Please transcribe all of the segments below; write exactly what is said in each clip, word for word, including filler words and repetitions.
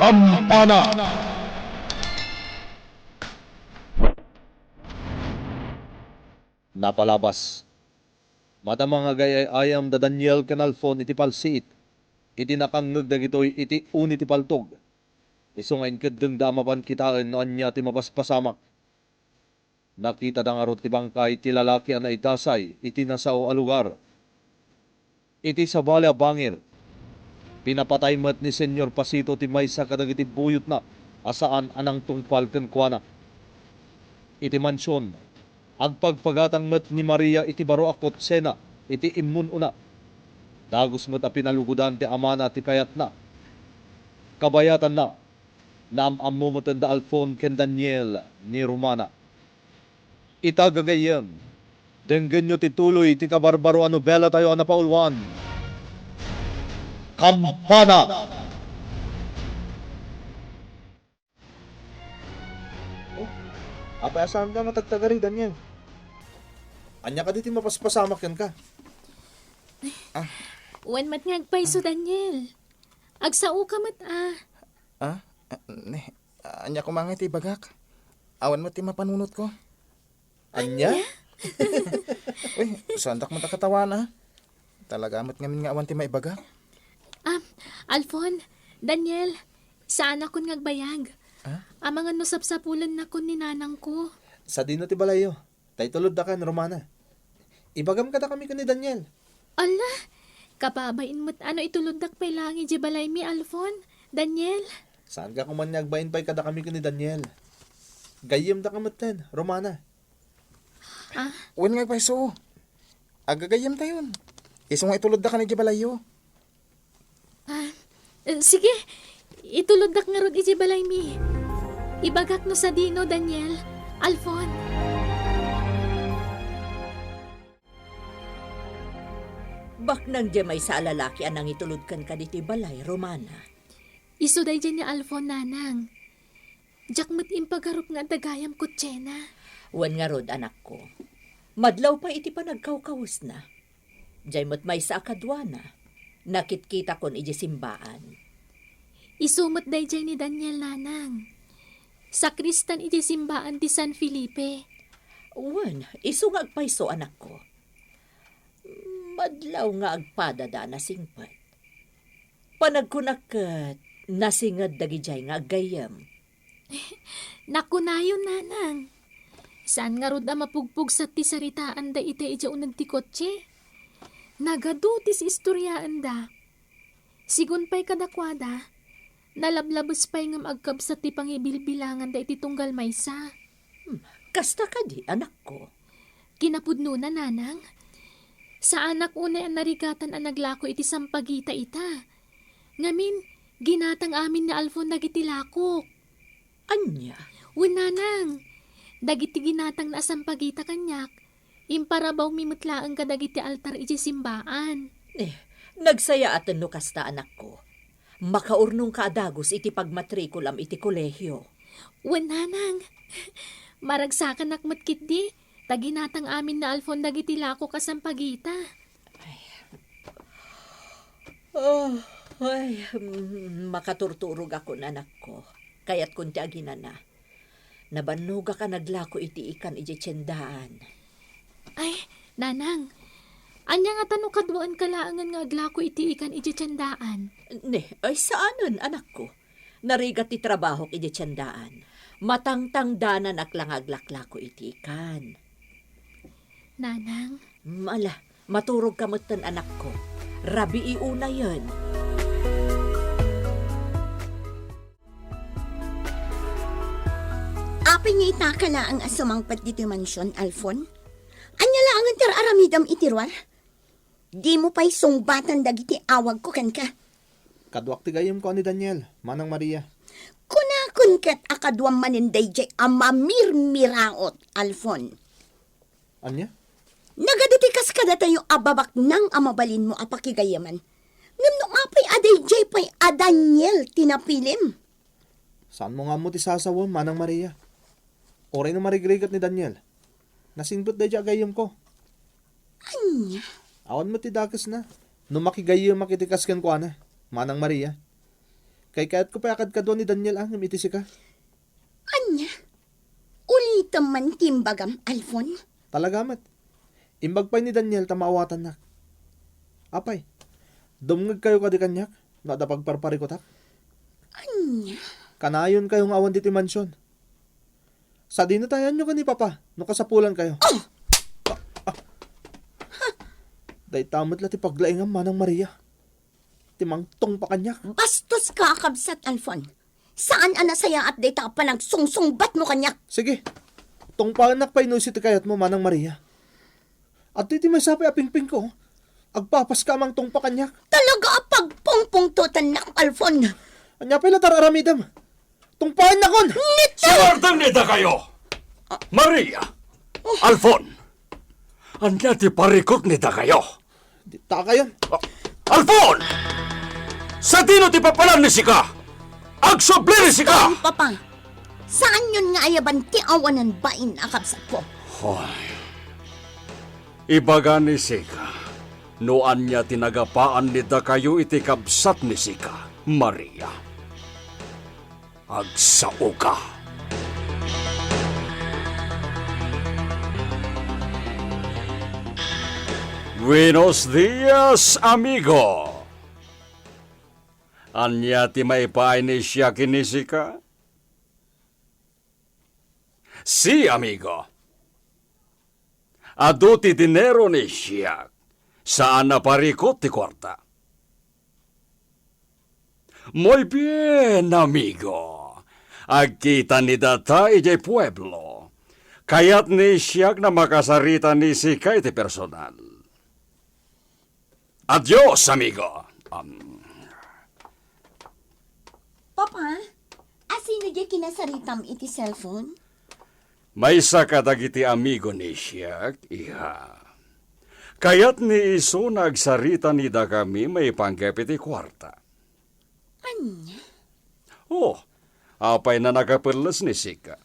Kampana. Napalabas. Madama nga agay-ay-ayam da Daniel ken Alfon iti palsiit, iti nakangngeg dagitoy iti uni ti paltog. Isu nga inkeddengda a mapan kitaen no ania ti mapaspasamak. Nakitada ngarud ti bangkay ti lalaki a naidasay iti nasao a lugar. Iti sabali a bangir, pinapatay met ni Senyor Pasito ti maysa kadagiti buyotna a saan a nangtungpal kenkuana. Iti mansion, agpagpagatang met ni Maria iti baro a kotsena iti immun-una. Dagus met a pinalugodan ti amana ti kayatna. Kabayatanna, naam-ammo metten da Alfon ken Daniel ni Romana. Ita gagayyem, denggenyo ti tuloy ti kabarbaro a nobelatayo a napauluan, Kampana! Oh, apay a saanka matagtagari, Daniel? Ania kadi ti mapaspasamak kenka? Ah. Wen met nga agpayso, Daniel. Agsaoka met, ah. Ah? Ah, ne, ania koma nga iti ibagak? Awan met ti mapanunotko. Ania? Ania? Uy, saandak met a katawanan, ah. Talaga met ngamin nga awan ti maibagak. Ah, Alfon, Daniel, saanakon nga agbayag. Ah? Amangan no sapsapulennakon ni nanangko. Sadino ti balayyo? Ta ituloddakan, Romana. Ibagam kadakami ken ni Daniel. Ala, kababain met a no ituloddak pay laeng idiay balaymi, Alfon, Daniel. Saanka koma nga agbain pay kadakami ken ni Daniel. Gayyemdaka metten, Romana. Ah? Wen nga agpayso. Agagayyemtayon. Isu nga ituloddakan idiay balayyo. Ah, eh, sige, ituloddak ngarud idiay balaymi. Ibagak no sadino, Daniel, Alfon. Baknang diay maysa a lalaki a nangitulod kenka ditoy balay, Romana. Isu daydiay ni Alfon, nanang. Diak met impagarup nga adda gayam kotsena. Wen ngarud, anakko. Madlaw pay iti panagkawkawesna. Diay met maysa a kaduana. Nakitkitakon idiay simbaan. Isu met daydiay ni Daniel, nanang. Sakristan idiay simbaan ti San Felipe. Wen, isu nga agpayso, anakko. Madlaw nga agpadada a nasingpet. Panagkunak ket nasinged dagidiay nga aggayyem. Nakunayon, nanang. Saan ngarud a mapugpugsat ti saritaanda ita idiay uneg ti kotse. Nagadu ti istoryaenda. Sigun pay kadakuada, nalablabes pay ngem agkabsat ti pangibilbilanganda iti tunggal maysa. Hmm, kasta kadi, anakko? Kinapudnona, nanang. Saanak unay a narigatan a naglako iti sampagita ita. Ngamin, ginatang amin ni Alfon dagiti lakok. Ania? Wen, nanang. Dagiti ginatangna a sampagita kaniak, imparabawmi met laeng kadagiti altar idiay simbaan. Eh, nagsayaaten no kasta, anakko. Makaurnongka a dagus iti pagmatrikulam iti kolehio. Wen, nanang. Maragsakanak met ketdi, ta ginatang amin ni Alfon dagiti lakok a sampagita. Ay. Oh, ay, mm, makaturturogakon, anakko. Kayatkon ti aginana. Nabannogak a naglako iti ikan idiay tiendaan. Ay, nanang, ania ngata no kaduaenka laengen nga aglako iti ikan idiay tiendaan? Ne, ay saanen, anakko. Narigat ti trabahok idiay tiendaan. Matangtangdananak la nga aglaklako iti ikan. Nanang. Mm, ala, maturogka metten, anakko. Rabii unayen. Apay nga itaka laeng a sumangpet ditoy mansion, Alfon? Ania laengen ti ar-aramidem iti ruar? Dimo pay sungbatan dagiti awagko kenka. Kaduak ti gayyemko a ni Daniel, Manang Maria. Kunakon ket a kaduam manen daydiay a mamirmiraot, Alfon. Ania? Nagadu ti kas kadatayo a babaknang a mabalinmo a pakigayyeman. Ngem no apay a daydiay pay a Daniel ti napilim? Saanmo nga ammo ti sasawem, Manang Maria. Uray no marigrigat ni Daniel, nasingpet daydiay a gayyemko. Ania? Awan met ti dakesna no makigayyemak iti kas kenkuana, Manang Maria. Kaykayatko pay a kadkadua ni Daniel a ngem iti sika. Ania? Ulitem man ti imbagam, Alfon? Talaga met. Imbag pay ni Daniel ta maawatannak. Apay, dumngegkayo kadi kaniak no adda pagparparikutak? Ania? Kanayonkayo nga awan ditoy mansion. Sadino ta ayanyo ken ni Papa no kasapulankayo? Oh! Dayta met la ti paglaingam, Manang Maria. Ti mangtungpa kaniak. Bastoska a kabsat, Alfon. Saan a nasayaat dayta a panagsungsungbatmo kaniak. Sige. Tungpaennak pay no isu ti kayatmo, Manang Maria. Adtoy ti maysa pay a pingpingko. Agpapaska a mangtungpa kaniak. Talaga a pagpungpungtotennak, Alfon. Ania pay la ti ar-aramidem? Tungpaennakon! Nita! Sumardeng ni dakayo! Maria! Alfon! Ania ti parikut ni dakayo? Dita kayon. Ah, Alfon! Sadino ti papanan ni sika? Agsubli ni sika! Saan, Papa? Saanyon nga ayaban ti awanan bain a kabsatko? Hoy. Ibaga ni sika, no ania ti nagapaan ni dakayo iti kabsat ni sika, Maria. Agsaoka. Buenos dias, amigo. Ania ti maipaay ni Siak ken ni sika? Si, amigo. Adu ti dinero ni Siak. Saan a parikut ti kuarta. Muy bien, amigo. Agkita ni data idiay pueblo. Kayat ni Siak a makasarita ni sika iti personal. Adios, amigo. Um, Papa, asino diay kinasaritam iti cellphone? Maysa kadagiti amigo ni Siak, iha. Kayat ni isu a agsarita ni dakami maipanggep iti kuarta. Ania? Oh, apay a nakapelles ni sika?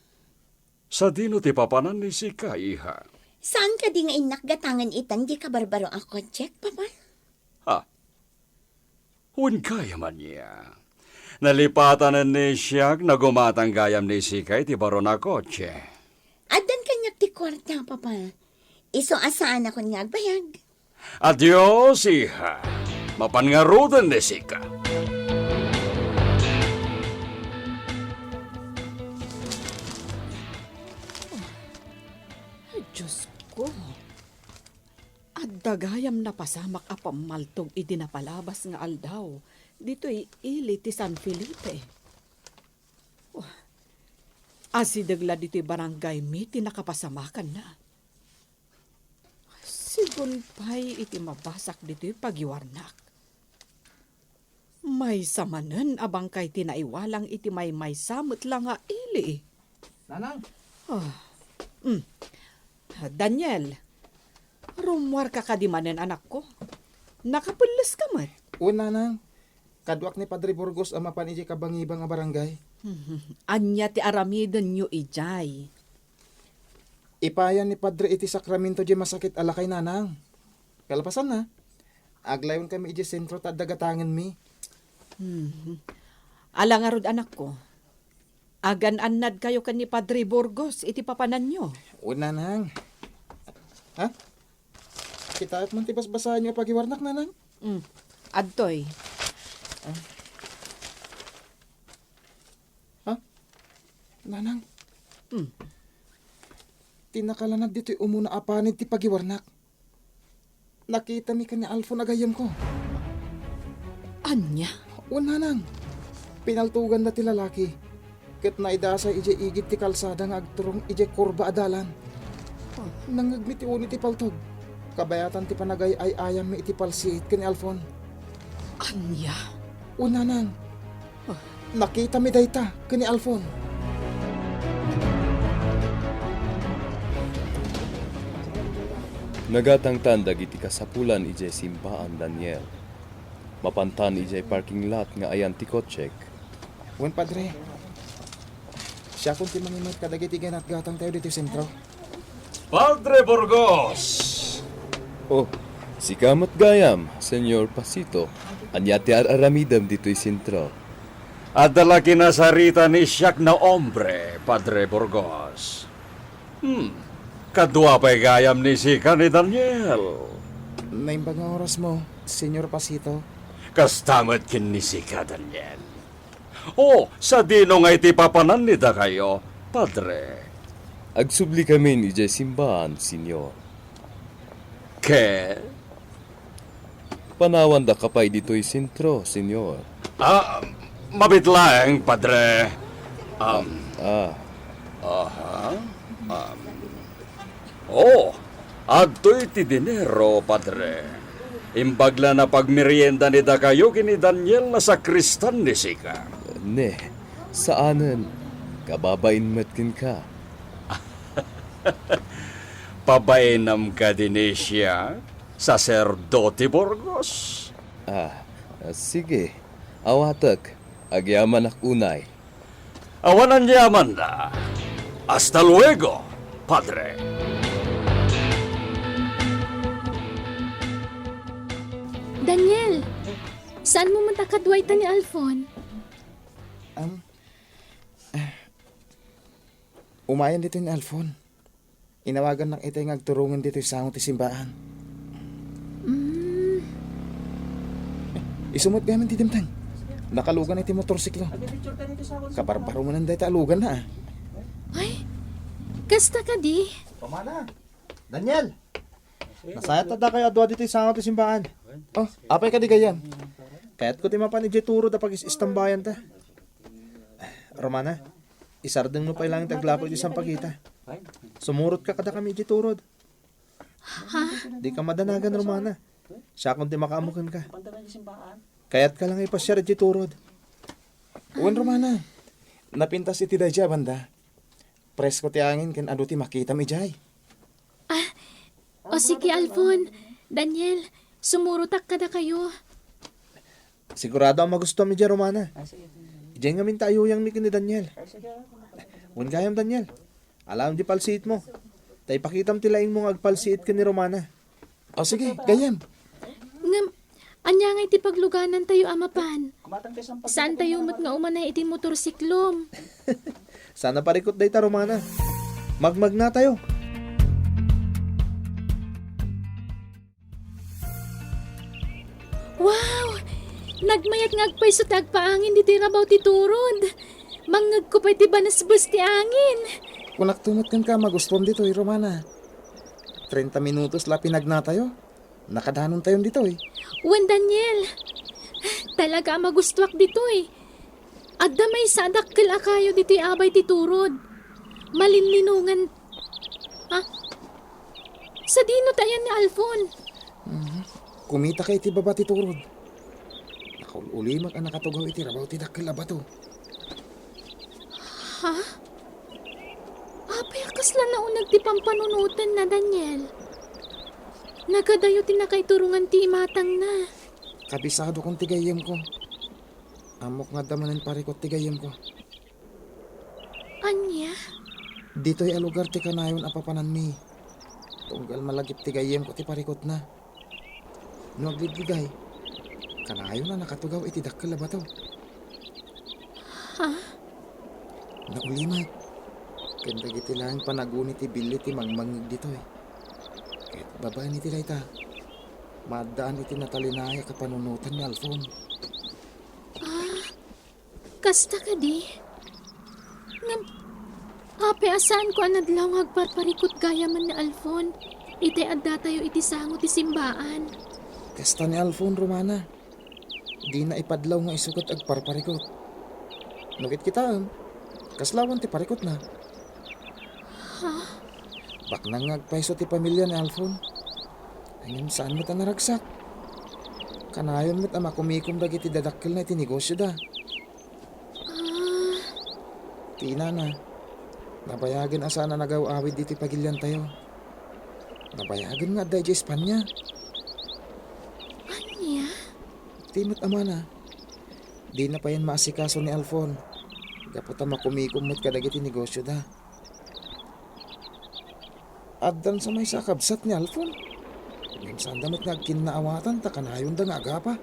Sadino ti papanan ni sika, iha? Saan kadi nga innak gatangen itan diay kabarbaro a kotsek, Papa? Ha? Wen gayam ania. Nalipatanen ni Siak a gumatang gayam ni sika iti baro a kotse. Addan kaniak ti kuarta, Papa. Isu a saanakon nga agbayag. Adios, iha. Mapan ngaruden ni sika. Ay, Diyos ko. Adda gayam napasamak a pammaltog idi napalabas nga aldaw ditoy ili ti San Felipe. Oh, asideg la ditoy barangaymi ti nakapasamakanna. Sigun pay iti mabasak ditoy pagiwarnak. Maysa manen a bangkay ti naiwalang iti maymaysa met la nga ili. Nanang! Ah, mm. Daniel, rummuarka kadi manen, anakko? Nakapelleska met. Wen, Nanang. Kaduak ni Padre Burgos a mapan idiay kabangibang a barangay. Ania ti aramidenyo idiay? Ipayan ni Padre iti sakramento diay masakit a lakay, Nanang. Kalpasanna, aglayonkami idiay sentro ta adda gatangenmi. Hmm. Ala ngarud, anakko. Agan-annadkayo ken ni Padre Burgos iti papananyo. Wen, Nanang. Ha? Kitaek man ti basbasaenyo a pagiwarnak, Nanang? Hmm. Adtoy. Ah. Ha? Nanang? Hmm. Ti nakalanad ditoy umuna a panit ti pagiwarnak. Nakitami ken ni Alfon a gayyemko. Ania? Wen, Nanang. Pinaltoganda ti lalaki ket naidasay idiay igid ti kalsada nga agturong idiay kurba a dalan. Nangngegmi ti uni ti paltog. Kabayatan ti panagay-ay-ayammi iti palsiit ken ni Alfon. Ania? O, Nanang, nakitami dayta ken ni Alfon. Nagatangtan dagiti kasapulan idiay simbaan, Daniel. Mapantan idiay parking lot nga ayan ti kotsek. Wen, Padre. Siakon ti mangimet kadagiti ginatgatangtayo ditoy sentro. Padre Burgos! Oh, sika met gayam, Señor Pasito. Ania ti ar-aramidem ditoy sentro? Adda la kinasarita ni siak nga hombre, Padre Burgos. Hmm, kadua pay gayam ni sika ni Daniel. Naimbag nga orasmo, Señor Pasito. Kasta met ken ni sika, Daniel. O, sadino nga iti papanan ni dakayo, Padre? Agsubli kami idiay simbaan, Señor. Ket? Panawandak pay ditoy sentro, Señor. Ah, mabiit laeng, Padre. Um, Ah, aha. Um, oh, adtoy ti dinero, Padre. Imbag la nga pagmerienda ni dakayo ken ni Daniel nga sakristan ni sika. Ne, saanen. Kababain met kenka. Pabainam kadi ni siak, Saserdote Burgos? Ah, sige. Awatek. Agyamanak unay. Awan aniamanna. Hasta luego, Padre. Daniel, saanmo met a kadua ita ni Alfon? Am, eh, umayen ditoy ni Alfon. Inawagannak itay nga agturongen ditoy sango ti simbaan. Mm. Isu met gayam ti dimteng. Nakalugan iti motorsiklo. Kabarbarumanen dayta a luganna, ah. Ay, kasta kadi? Pamana. Daniel! Nasayaat a dakayo a dua ditoy sango ti simbaan. Oh, apay kadi gayam? Kayatko ti mapan idiay turod a pagis-istambayanta. Romana, isardengmo pay laeng ti aglapu iti sampagita. Sumurotka kadakami idiay turod. Ha? Dika madanagan, Romana. Siakon ti makaammo kenka. Kayatka la nga ipasiar idiay turod. Wen, Romana. Napintas iti daydiay a banda. Presko ti angin ken adu ti makitam idiay. Ah, o sige, Alfon. Daniel, sumurotak kadakayo. Sigurado a magustuam idiay, Romana. Idiay ngamin ta ayuyangmi ken ni Daniel. Wen gayam, Daniel. Alam di palsiitmo. Ta ipakitam ti laingmo nga agpalsiit ken ni Romana. O sige, gayam. Ngem, ania nga iti pagluganantayo a mapan? Saantayo met nga umanay iti motorsiklom. Saan a parikut dayta, Romana. Magmagnatayo. Wow! Nagmayat nga agpayso ti agpaangin ditoy rabaw ti turod. Mangngegko pay ti banasbas ti angin. Kunakto met kenka, magustuam ditoy, Romana. Treinta minutos la pinagnatayo. Nakadanontayon ditoy. Wen, Daniel. Talaga a magustuak ditoy. Adda maysa a dakkel a kayo ditoy abay ti turod. Malinlinongan. Ha? Sadino ti ayan ni Alfon? Mhm. Kumitak iti baba ti turod. Nakaul-ulimek a nakatugaw iti rabaw ti dakkel a bato. Ha? Apay a kasla nauneg ti pampanunotenna, Daniel? Nagadayo ti nakaiturongan ti imatangna. Kabisadokon ti gayyemko. Ammok nga adda manen parikut ti gayyemko. Ania? Ditoy a lugar ti kanayon a papananmi. Tunggal malagip ti gayyemko ti parikutna. No agligligay, kanayon a nakatugaw iti dakkel a bato. Ha? Naulimek. Ken dagiti laeng panaguni ti billi ti mangmangngeg ditoy. Ket babaen iti dayta, maaddaan iti natalinayak a panunotan ni Alfon. Ah, kasta kadi? Ngem, apay a saanko a nadlaw nga agparparikut gayamen ni Alfon, itay addatayo iti sango ti simbaan? Kasta ni Alfon, Romana. Dina ipadlaw nga isu ket agparparikut. No kitkitaem, kasla awan ti parikutna. Ha? Baknang nga agpayso ti pamilia ni Alfon. Ngem saan met a naragsak. Kanayon met a makumikom dagiti dadakkelna iti negosioda. Ah. Ti inana, nabayagen a saan a nagaw-awid ditoy pagiliantayo. Nabayagen nga adda idiay Espania. Ania? Ti met amana, dina payen maasikaso ni Alfon, gapu ta makumikom met kadagiti negosioda. Addan sa maysa a kabsat ni Alfon. Ngem saanda met nga agkinnaawatan ta kanayonda nga agapa.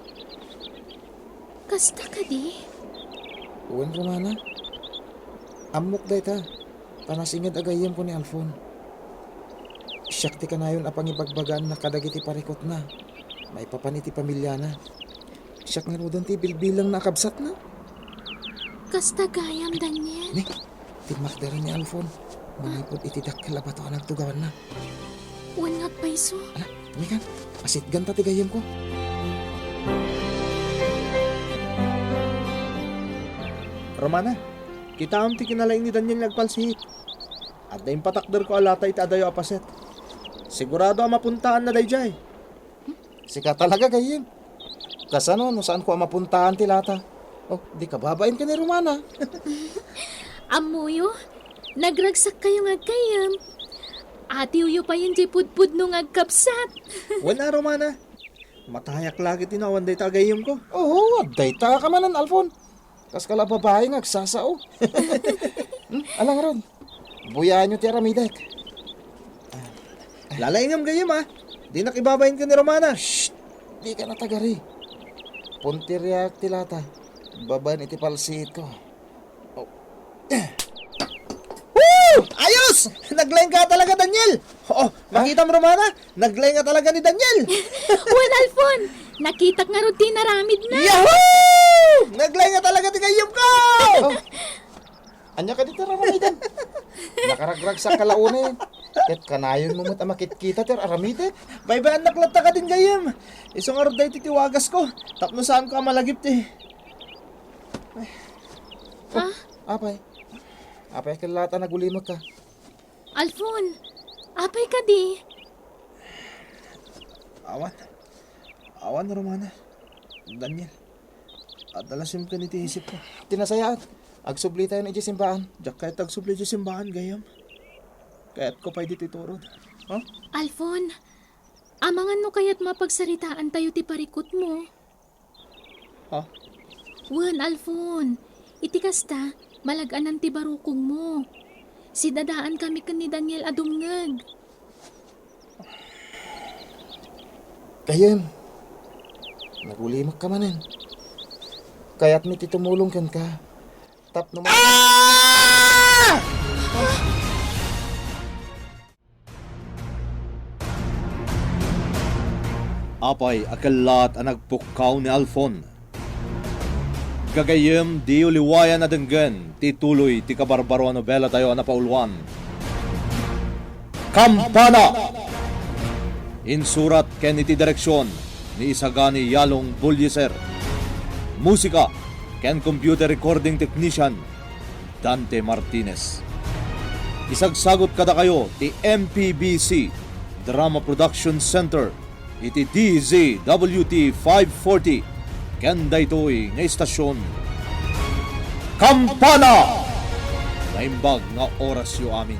Kasta kadi? Wen, Romana. Ammok dayta. Ta nasinged a gayyemko ni Alfon. Siak ti kanayon a pangibagbaganna kadagiti parikutna maipapan iti pamiliana. Siak ngaruden ti bilbilangna a kabsatna. Kasta gayam, Daniel. Ni, timmakder ni Alfon manipud iti dakkel a bato a nagtugawanna. Wen nga agpayso. Ala, Mikan, asitgan ta ti gayyemko. Romana, kitaem ti kinalaing ni Daniel nga agpalsihit. Adda impatakderko a lata iti adayo a paset. Sigurado a mapuntaanna daydiay. Sika talaga, gayyem. Kasano no saanko a mapuntaan ti lata? Oh, di ka babain ken ni Romana. Ammoyo, nagragsakkayo nga aggayyem. Atiwyo payen diay pudpudno nga agkabsat. Wen a, Romana. Matayak la ketdi no awan dayta a gayyemko. Oo, adda dayta ka manen, Alfon. Kas kala babai nga agsasao. Hmm, ala ngarud. Buyaanyo ti aramidek. Lalaingem gayyem, a. Dinak ibabain ken ni Romana. Shh! Di ka natagari. Puntiryak ti lata. Babaen iti palsihitko. Oh. Woo! Ayos! Naglaing ka talaga, Daniel! Oo, makitam, Romana? Naglaing nga talaga ni Daniel! Wen, Alfon! Nakitak ngarud ti inaramidna! Yahoo! Naglaing nga talaga ti gayyemko! Oh. Ania kadi ti aramidem? Nakaragragsak ka la unay. Ket kanayonmo met a makitkita ti aramidem. Baybay-annak latta kadin gayyem. Isu ngarud daytoy ti wagasko. Tapno saanko a malagip ti. Ah? Apay. Apay, ket latta nagulimekka. Alfon, apay kadi? Awan. Awan, Romana. Daniel. Adda la simken iti isipko. Ti nasayaat, agsublitayon idiay simbaan. Diak kayat agsubli idiay simbaan, gayyem. Kayatko pay ditoy turod. Ha? Alfon, amangan no kayatmo a pagsaritaantayo ti parikutmo. Ha? Wen, Alfon, iti kasta, malag-anan ti barukongmo. Sidadaankami ken ni Daniel a dumngeg. Gayyem, nagulimekka manen. Kayatmi ti tumulong kenka. Tapno ma- Ah! Apay a kellaat a nagpukkaw ni Alfon. Gagayyem, diyo liwayan a denggen ti tuloy ti kabarbaro a nobelatayo a napauluan, Kampana! Insurat ken iti direksion ni Isagani Yalong Bullieser. Musika ken computer recording technician, Dante Martinez. Isagsagut kadakayo ti M P B C Drama Production Center iti D Z W T five forty ken daytoy nga istasyon, Kampana! Naimbag nga orasyo amin.